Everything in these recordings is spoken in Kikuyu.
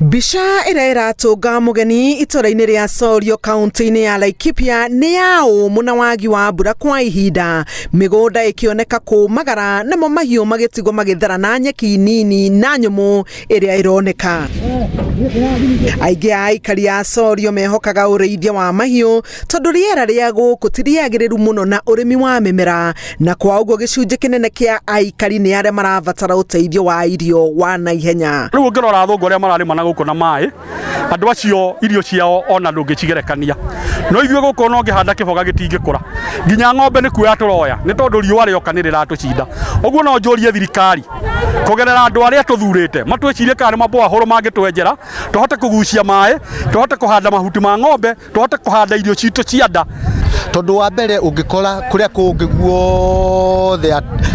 Mbica ĩrĩa ĩratũnga mũgeni itũra-inĩ rĩa Sorio kaunti-inĩ ya Laikipia nĩ ya ũmũ na wagi wa mbura kwa ihinda, mĩgũnda ĩkĩoneka kũmagara namo mahiũ magĩtigwo magĩthera na nyeki nini na nyũmũ ĩrĩa ĩroneka. Aingĩ a aikari a Sorio mehokaga ũrĩithia wa mahiũ tondũ rĩera rĩa gũkũ ti rĩagĩrĩru mũno na ũrĩmi wa mĩmera, na kwa ũguo gĩcunjĩ kĩnene kĩa aikari nĩ arĩa marabatara ũteithio wa irio wa naihenya. Rĩu ũngĩrora athũngũ arĩa mararĩma na gũkũ na maĩ, andũ acio irio ciao ona ndũngĩcigerekania. No ithuĩ gũkũ ona ũngĩhanda kĩboga gĩtingĩkũra. Nginya ng'ombe nĩ kuoya tũroya nĩ tondũ riũa rĩoka nĩ rĩratũcinda. Ũguo no njũrie thirikari kũgerera andũ arĩa tũthurĩte matwĩcirie kana nĩ maboahũrũ mangĩtwenjera tũhote kũgucia maĩ, tũhote kũhanda mahuti ma ng'ombe, tũhote kũhanda irio citũ cia nda. Tondũ wa mbere ũngĩkora kũrĩa kũngĩ guothe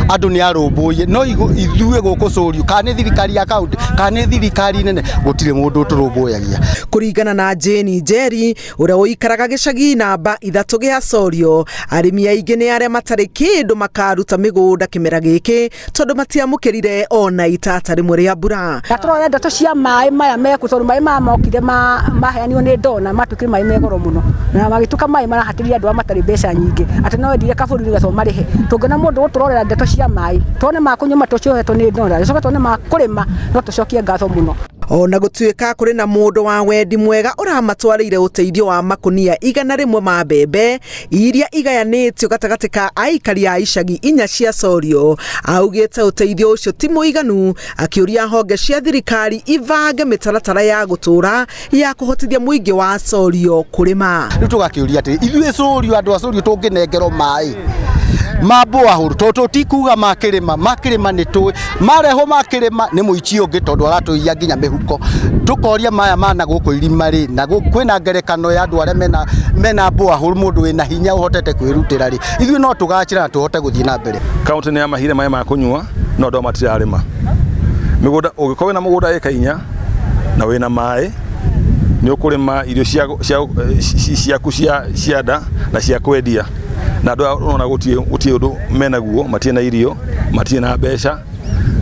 andũ nĩ arũmbũiye no ithuĩ gũkũ Sũriũ kana nĩ thirikari ya kaunti kana nĩ thirikari nene gũtirĩ mũndũ ũtũrũmbũyagia. Kũringana na Jane Njeri ũrĩa ũikaraga gĩcagi namba 3 gĩa Sorio, arĩmi aingĩ nĩ arĩa matarĩ kĩndũ makaruta mĩgũnda kĩmera gĩkĩ tondũ matiamũkĩrire ona itata rĩmwe rĩa mbura. Na tũrore ndeto cia maĩ maya mekuo tondũ maĩ maya mokire maheanirwo nĩ donor matuĩkire maĩ me goro mũno na magĩtuĩka maĩ marahatĩrĩria andũ arĩa matarĩ mbeca nyingĩ atĩ no wendire kabũri nĩgetha ũmarĩhe. Tũngĩona mũndũ ũgũtũrorera ndeto cia maĩ tuone ma kũnyua matũcohetwo nĩ donor tũcoke tuone ma kũrĩma no tũcokie ngatho mũno. Ona gũtuĩka kũrĩ na mũndũ wa wendi mwega ũramatwarĩire ũteithio wa makũnia 100 ma mbembe iria igayanĩtio gatagatĩ ka aikari a icagi inya cia Sorio, augĩte ũteithio ũcio ti mũiganu, akĩũria honge cia thirikari ibange mĩtaratara ya gũtũra ya kũhotithia mũingĩ wa Sorio kũrĩma. Rĩu tũgakĩũria atĩrĩ, ithuĩ Sorio, andũ a Sorio tũngĩnengerwo maĩ ma boahũrũ tondũ tũtikuga ma kĩrĩma, ma kĩrĩma nĩ tũĩ marehwo ma kĩrĩma nĩ mũici ũngĩ tondũ aratũiya nginya mĩhuko. Tũkoria maya ma na gũkũ irima rĩ, na kwĩna ngerekano ya andũ arĩa mena boahũrũ, mũndũ wĩna hinya ũhotete kwĩrutĩra rĩ, ithuĩ no tũgacĩra na tũhote gũthiĩ na mbere. Kaunti nĩ yamahire maĩ ma kũnyua no andũ matirarĩma mĩgũnda. Ũngĩkorwo wĩna mũgũnda ĩka 4 na wĩna maĩ nĩ ũkũrĩma irio ciaku cia nda na cia kwendia, na andũ aya ũrona gũtirĩ ũndũ menaguo, matirĩ na irio, matirĩ na mbeca,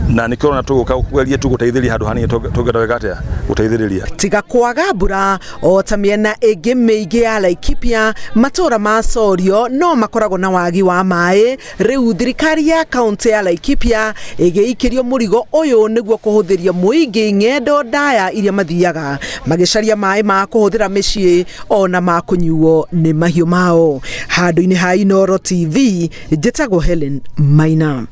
na nĩkĩo ũrona tũgũka kũgeria tu gũteithĩrĩria handũ hanini tũngĩhota gwĩka atĩa, gũteithĩrĩria. Tiga kwaga mbura o ta mĩena ĩngĩ mĩingĩ ya Laikipia, matũũra ma Sorio no makoragwo na wagi wa maĩ. Rĩu thirikari ya kaunti ya Laikipia ĩgĩikĩrio mũrigo ũyũ nĩguo kũhũthĩria mũingĩ ng'endo ndaya iria mathiaga magĩcaria maĩ ma kũhũthĩra mĩciĩ ona ma kũnyuo nĩ mahiũ mao. Handũ-inĩ ha Inooro TV, njĩtagwo Helen Maina.